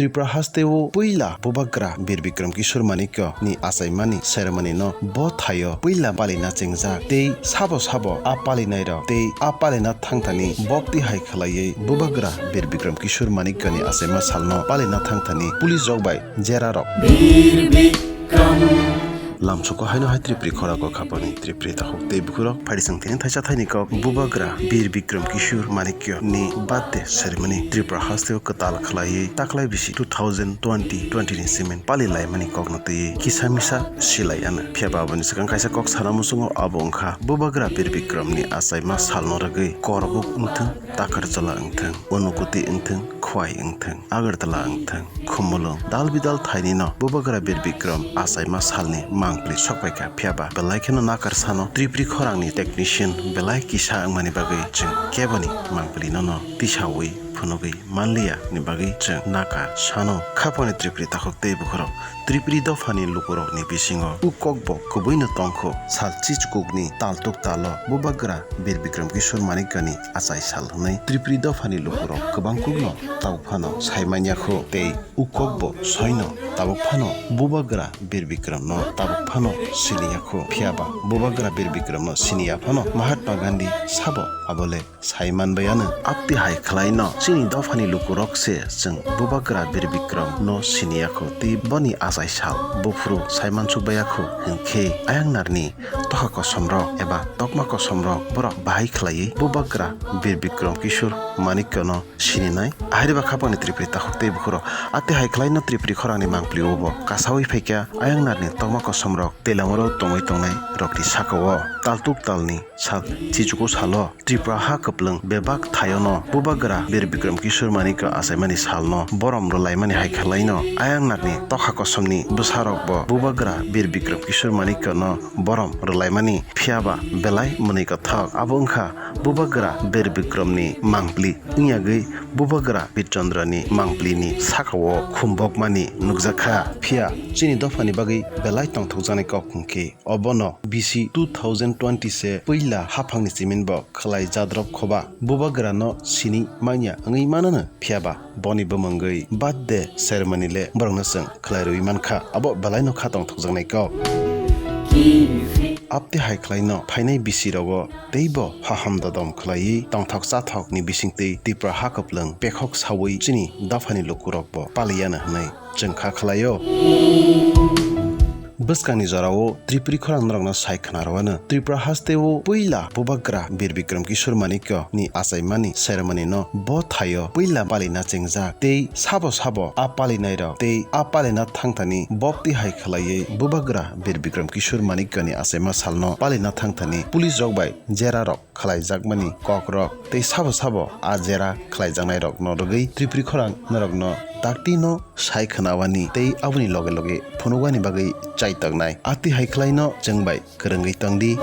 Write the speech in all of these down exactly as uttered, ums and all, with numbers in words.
Tripura hasteo puila Bubagra Bir Bikram Kishore Manikya ni achaimani ceremony no bo thaio puila palina chengjak tei sabo sabo a palinai rok tei a palina thangthani bokti hai khlaiwi Bubagra Bir Bikram Kishore Manikya ni achaima salno palina thangthani police rok bai jera rok. Bir Bikram. Lamsoko haino hai Tripuri khorang o khapani Tripuri takhuk tei bukhurok phaidi chwng tini thaisa thaini kok Bubagra Bir Bikram Kishore Manikya ni birthday ceremony Tripura hasteo kwtal khlaiwi taklai bisi two thousand twenty twenty ni simin pali laimani kokno twiwi kisa misa silai ano. Phiya ba aboni swkang kaisa kok sana muchungo abo wngkha Bubagra Bir Bikram ni achaima salno rwgwi Korbuk wngthwng, Takarjala wngthwng, Unukoti wngthwng, Khwai wngthwng, Agartala wngthwng, Khumulwng, dal bidal thainino Bubagra Bir Bikram achaima salni mangpili sokpaikha. Phiya ba belai kheno nakar sano Tripuri khorangni technician belai kisa wngmani bagwi chwng keboni mangpilinono tisawi phunugwi manliya ni bagwi chwng nakar sano. Khapani Tripuri takhuk tei bukhurok Tripuri dophani lukurokni bisingo u kokbo kubuino tongkho. Sal chichukukni taltuk talo Bubagra Bir Bikram Kishore Manikya ni achai sal hwnwi Tripuri dophani lukurok kwbangkukno tabuk phano sai manya kho tei u kokbo soino tabuk phano Bubagra Bir Bikram no tabuk phano siniya kho. Phiya ba Bubagra Bir Bikram no siniya phano Mahatma Gandhi sabo abole sai manbai ano. Apti hai khlai no chini dophani lukurok se chwng Bubagra Bir Bikram no siniya kho tei boni achai sal buphuru sai mansuk baya kho hwnkhe ayang narni tokha kosom rok eba tokma kosom rok borok bahai khlaiwi Bubagra Bir Bikram Kishore Manikya no sininai. Ahai ba khapangni Tripuri takhuk tei bukhurok. Ate hai khlai no Tripuri khorangni mangpili o bo kasawi phaikha ayang narni tokma kosom rok telamoro tongwi tongnai rokni saka o taltuk talni sal chichuku salo Tripura ha kwplwng bebak thaiono Bubagra Bir Bikram Kishore Manikya achaimani salno borom rwlaimani hai khlaino ayang narni tokha kosomni bwsarokbo Bubagra Bir Bikram Kishore Manikya no borom rwlaimani. Phiya ba belai mwnwi kwthok abo wngkha Bubagra Bir Bikramni mangpli wngya gwi Bubagra Bir Chandrani mangplini sakao khumbokmani nukjakha. Phiya chini dophani bagwi belai tongthokjaknai kok hwnkhe obono bisi two thousand twenty se puila haphangni chiminbo khlai jadrop khoba Bubagrano sini manya wngwi manano. Phiya ba boni bumungwi birthday ceremony le borokno chwng khlai rwui mankha, abo belaino kha tongthokjaknai kok. Apte hai khlaino phainai bisi rogo teibo haham dodom khlaiwi tongthok chathokni bisingtwi Tripura ha kwplwng pekhok saui chini dophani lukurokbo paliyano hwnwi chwng kha khlaio. Bwskangni jorao Tripuri khorang norokno sai khna rwano. Tripura hasteo puila Bubagra Bir Bikram Kishore Manikya ni achaimani ceremony no bo thaio puila balina chengjak tei sabo sabo a palinai rok tei a palina thangthani bokti hai khlaiwi Bubagra Bir Bikram Kishore Manikya ni achaima salno palina thangthani police rok bai jera rok khlaijakmani kokrok tei sabo sabo a jera khlaijaknairokno rwgwi Tripuri khorang norokno dakti no sai khwnawani tei aboni loge loge phunukani bagwi chaitaknai. Ati hai khlaino chwng bai kwrwngwi tongdi.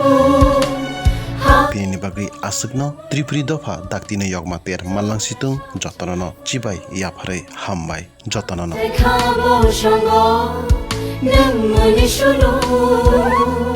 Tinini bagwi aswkno Tripuri dopha dakti no yokma ter manlang situng jotono no chibai yapharwi hambai. Jotono no. Khamo songo nwng muni sulu.